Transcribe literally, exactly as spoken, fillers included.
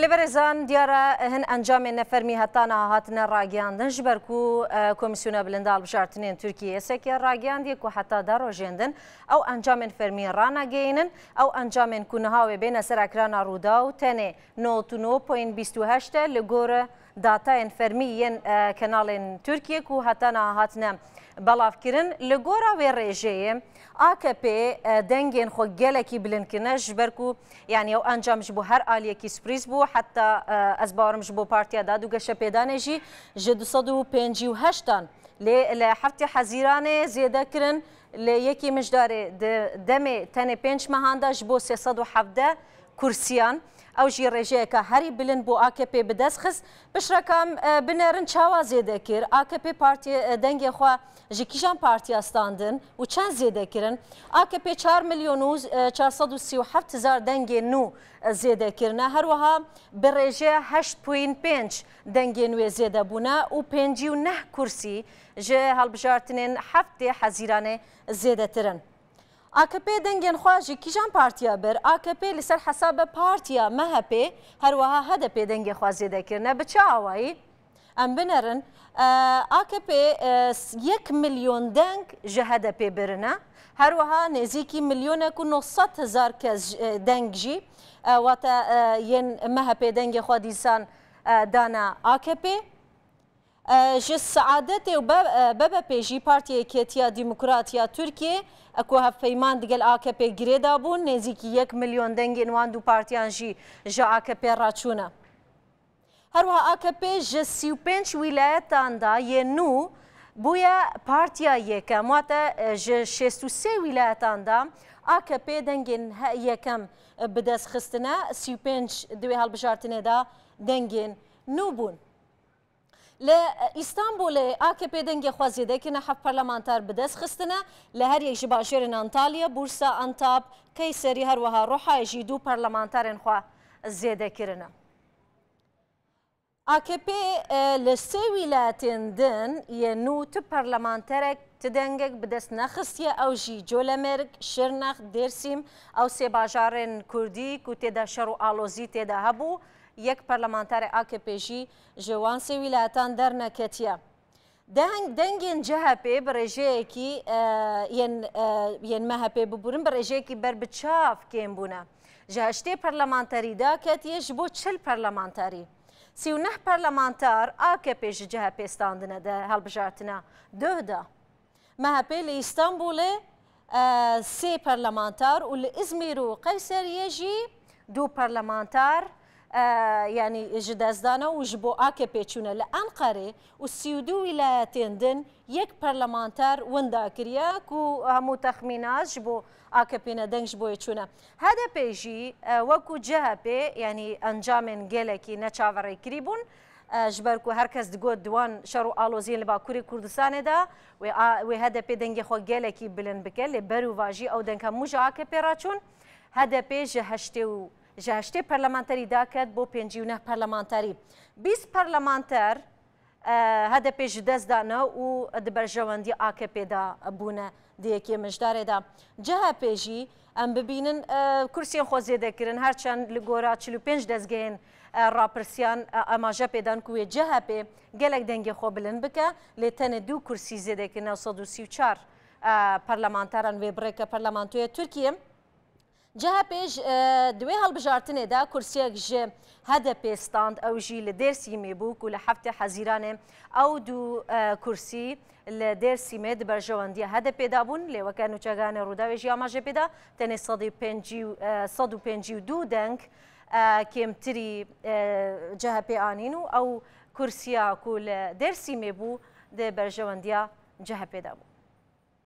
Lê berêzan, diyar e hin encamên nefermî heta niha hatine ragiyandin, ji ber ku, e, Komîsyona Bilind a Hilbijartinên Tirkiyê, YSK, ragiyandiye ku heta da rojên din ew encamên fermî ranageyînin. Ew encamên ku niha wê bêne ser ekrana Rûdaw tenê nod û nod point bîst û heşt e, li gor datayên fermî yên, e, kenalên Tirkiyê ku heta niha hatine belavkirin. Li gora wê rêjeyê, A K P, e, dengên xwe gelekî bilind kirine, ji ber ku, yanî, ew encam ji bo her aliyekî sürprîz bû. Heta, e, ez bawerim ji bo Partiya Dad û Geşepêdanê jî ji du sed û pêncî û heştan, lê li heftê Hezîranê zêde kirin. Lê yekî mijdarê, di demê tenê pênc mehan de ji bo sê sed û hevdeh kursiyan, ew jî rêjeyeke herî bilind bo A K P bi dest xist. Piştre ka em, e, binerin çawa zêde kir. A K P partiye, e, dengê xwe ji kîjan partiya standin û çend zêde kirin? A K P çar milyon û, e, çar sed û sî û heft hezar dengê nû, e, zêde kirine. Her wiha bi rêjeya heşt point pênc dengên wê zêde bûne û pêncî û neh kursî ji hilbijartinên heftê Hezîranê zêdetir in. A K P dengên xwe ji kîjan partiya bir? A K P li ser hesaba partiya M H P, her wiha H D P dengê xwe zêde kirine. Bi çi awayî? Em binerin, e, A K P, e, s-, yek milyon deng ji H D P birine. Her wiha nêzîkî milyonek û neh sed hezar kes, e, deng jî, e, wate, e, yên M H P dengê xwe dîsan, e, dane A K P. E, ji Seadetê û B-, e, B B P jî, Partiya Yekîtiya Demokrat ya Tirkiyê, e, ku hevpeyman digel A K P girê dabûn, nêzîkî yek milyon dengên wan du partiyan jî ji A K P raçûne. Her wiha A K P ji sî û pênc wîlayetan de yê nû bûye partiya yekem, wate, e, ji şêst û sê wîlayetan de A K P dengên he-, yekem, e, bi dest xistine, sî û pênc di wê hilbijartinê de dengên nû bûn. Li Îstanbulê A K P dengê xwe zêde kirine, heft parlamenter bi dest xistine. Li her yek ji bajarên Antalya, Bursa, Antap, Keyserî, her wiha Ruhayê jî du parlamenterên xwe zêde kirine. A K P, e, li sê wîlayetên din yê nû ti parlamenterek, ti dengek bi dest nexistiye, ew jî Colemêrg, Şirnex, Dêrsîm, ew sê bajarên kurdî ku tê de şer û alozî tê de hebû, yek parlamenterê A K P jî ji wan sê wîlayetan derneketiye. Deng-, dengên C H P bi rêjeyekî, e, yên, e, yên M H P bibûrin, bi rêjeyekî ber bi çav kêm bûne. Ji heştê parlamenterî daketiye ji bo çil parlamenterî. Sî û neh parlamenter A K P ji C H P standine di hilbijartina duh de. M H P li Îstanbulê, e, sê parlamenter û li Îzmîr û Qeyseriyê jî du parlamenter, e, yanî ji dest dane û ji bo A K P çûne. Li Enqerê û sî û du wîlayetên din yek parlamenter winda kiriye ku hemû texmîna ji bo A K P ne, deng ji bo yê çûne. H D P jî, e, wekû C H P, yanî encamên gelekî neçaverêkirî bûn. E, ji ber ku her kes digot di wan şer û aloziyên li Bakurê Kurdistanê de wê a, wê H D P dengê xwe gelekî bilind bike, lê berûva jî ew deng hemû ji A K P raçûn. H D P ji heştê û, ji heştê parlamenterî daket bo pêncî û neh parlamenterî. Bîst parlamenter, e, H D P ji dest dane û di berjewendî A K P de bûne. Di yekê mijdarê de C H P jî, em bibînin, e, kursiyên xwe zêde kirin, her çend li gora çil û pênc dezgehên, e, rapirsiyan, e, amaje pê dan ku wê C H P gelek dengê xwe bilind bike, lê tenê du kursî zêde kirine, sed û sî û çar, e, parlamenteran wê birêke parlamentoya Tirkiyê. C H P ji, e, di wê hilbijartinê de kursiyek ji H D P stand, ew jî li Dêrsîmê bû ku li heftê Hezîranê ew du, e, kursî li Dêrsîmê di berjewendiya H D P de bûn. Lê weke nûçeganê Rûdawê jî amaje pê da, tenê sedî pêncî, e, sed û pêncî û du deng, e, kêmtirî, e, C H P anîn û ew kursiya ku li Dêrsîmê bû di berjewendiya C H P de bû.